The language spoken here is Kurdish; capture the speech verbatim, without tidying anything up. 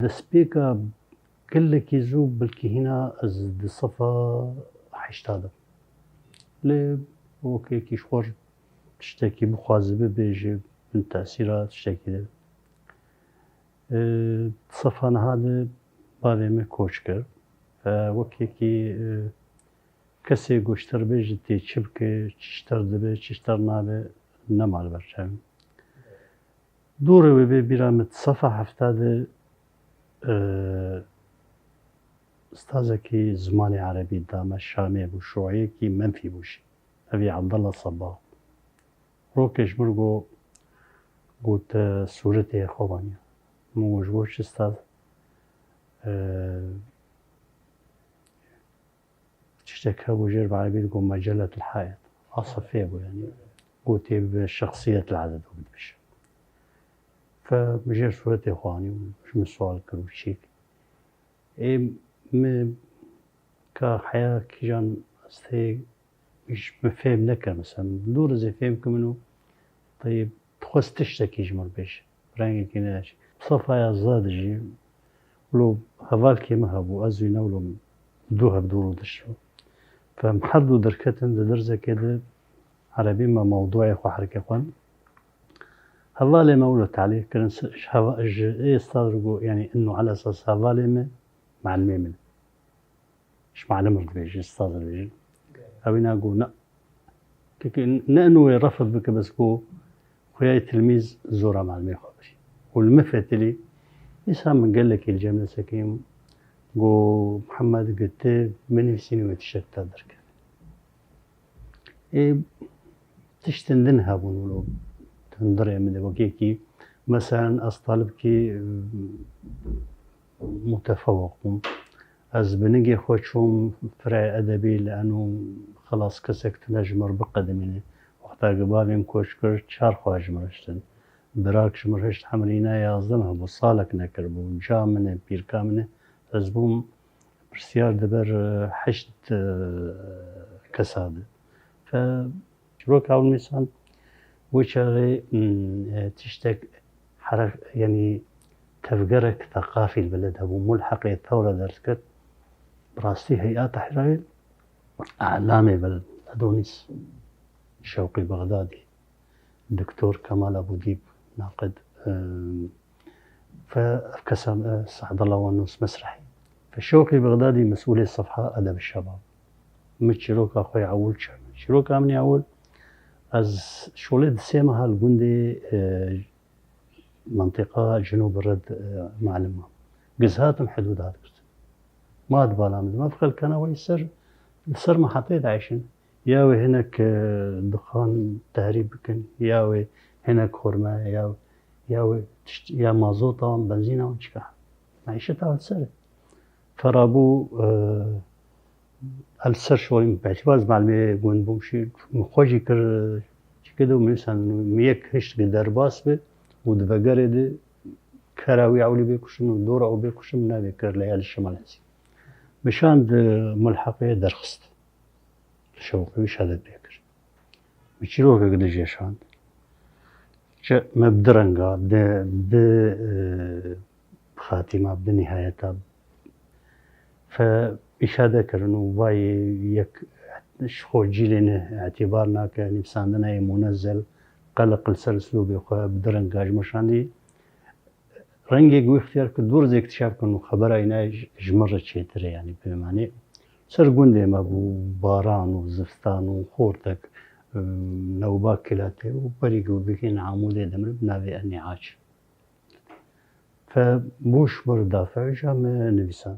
Destpêka gelekî zû, belkî hîna ez di sefa heşta de. Lê wekî ji xwe tiştekî bixwaze bibêje, bin tesîra tiştekî de. E, sefa niha de bavê min koç kir. E, wekekî, e, kesê goşter bêje tê çi bike, çişter dibe, çişter nabe, nema li ber çavê min. Dûrê wê bê bîra min sefa hefta de, e, ustazekî zimanê erebî da me, Şamê bû, şûeyekî menfî bû jî. Ev ê Abdullah Sabbah. Rokê ji min got, got, "Sûretê xwe vaniya." Min got, "Ji bo çi ustaz?" E, Tiştek hebû jêr bi erebî digot meceletul hayat. Asifê bû yani. Gotê bi şexsiyet li eded û dibêje. Fe jêr sûretê xwe anî û ji min sual kir û çîk. Ê min ka heya kîjan ez tê ji min fêm nekir mesela. Dûr ez ê fêm kimin û teyb Dixwest tiştekî ji min bêje. Rengekî ne. Sefaya Zad jî, wilo hevalkê min hebû, ez wî ne wilo du hevdûr û dişt. Fe em her du derketin di derzekê de erebî me mewdûeyê xwe herkê xwend. Hevalê me wilo talîq kirin, ji heva-, ji ê stad re got, yanî inu ala esas hevalê me, mealimê min. Ji mealim re dibêjin, ji staz re dibêjin. Ew îna got, "Na." Kekê ne inu wê refd bike, bes got, "Xweyayê tilmîz zora mealimê xwe birî." Û li min fetilî, dîsa min gelekî li cem nesekîm, got, "Mihemed, got, tu binivîsînî wê tiştek te derkeve." Ê, tiştên din hebûn wilo hundirê min de wekekî, meselen, ez talibkî, mutefewik bûm. Ez bi ningê xwe çûm firaya edebî, li eno xelas kesek tune ji min re biqedimîne. Wexta ku bavê min koç kir, çar xwe ji min re hiştin. Birak ji min re hişt, hemrîna yazdeh hebû, salek nekiribû. Ca min e, pîrka min e. Ez bûm pirsyar di ber, e, heşt, e, kesa de. Fe Çîroka Ewnîsan wê çaxê, mm, e, tiştek here-, yanî tevgerek teqafî li veled hebû. Mulheqê tewre derdikir. Bi rastî heyata Hîrayê elamê veled Edonîs Şewqî Bexdadî, Doktor Kemal Ebûdîb, naqid, e, Fe ev kesa, e, Se'dullah wan nûs mesrehî. Fe Şewqî Bexdadî mesûlê sefha Edeb Şebab. Min çîroka xwe ya ewil çêbû. Çîroka min ya ewil, ez şolê di sê meha li gundê, e, mentiqa Cinûb Red, e, mealim mam. Giz hatim hidûda dikirin. Ma di bala min de. Me xelkana wê ser, li ser mehetê diêşin. Ya wê hinek, e, dixan tehrîb bikin, ya wê hinek xurme, ya, ya wê tişt, ya mazota wan, benzîna wan çika. Meîşeta wan ser e. Ferabû, e, el ser şolî min pêşî baz mealimê gund bûm şî, min xwe jî kir, çike de min sen, min yek hişt ki derbas bi û di vegerê de kera wî ewlî bê kuşim û dora ew bê kuşim navê kir leyalî şimal hezî. Min şand, e, mulheqê derxist. Şewqî wî şedet pê kir. Min çîrokek di jê şand. Çi me bi du renga, bi, bi, e, xatîma, bi nihayeta fe îşade kirin û vayê yek ji xwe cîlê ne îtîbar nake, nivîsandina yê munezzel, qeleq li ser uslûbê xwe bi du renga ji me şandî. Rengek wî ixtiyar kir, dûr zêk tişev kin û xebera îna ji, ji min re çêtir e, yanî pê manî. Ser gundê me bû, baran û ziftan û xortek, e, newba kilatê û berî ku bigihîn Amûdê de min bi navê Enî Aç. Fe bûş bir dafe, ja me nivîsan.